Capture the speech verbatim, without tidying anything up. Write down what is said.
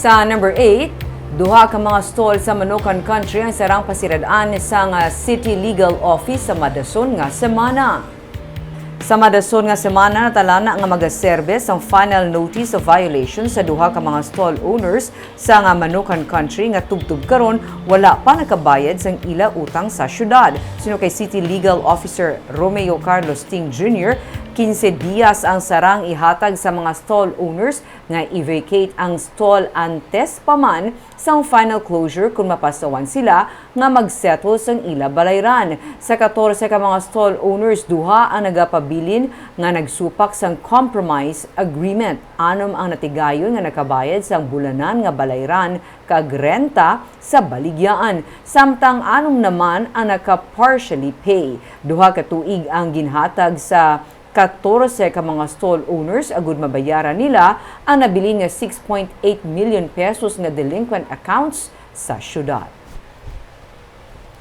Sa number eight, duha ka mga stall sa Manukan Country ang sarang pasirad-an sang, ah, City Legal Office sa madason nga semana. Sa madason nga semana, natalana nga magaserbe sang final notice of violation sa duha ka mga stall owners sa nga Manukan Country nga tubtob karon wala pa nakabayad sang ila utang sa syudad. Suno kay City Legal Officer Romeo Carlos Ting Junior, quince dias ang sarang ihatag sa mga stall owners nga i-vacate ang stall antes pa man sang final closure kon mapasawan sila nga mag-settle sang ila balayran. Sa katorse ka mga stall owners, duha ang nagapabilin nga nagsupak sang compromise agreement. Anom ang natigayon nga nakabayad sang bulanan nga balayran kag renta sa baligyaan, samtang anom naman ang naka-partially pay. Duha ka tuig ang ginhatag sa katorse ka mga stall owners agud mabayaran nila ang nabilin nga six point eight million pesos nga delinquent accounts sa syudad.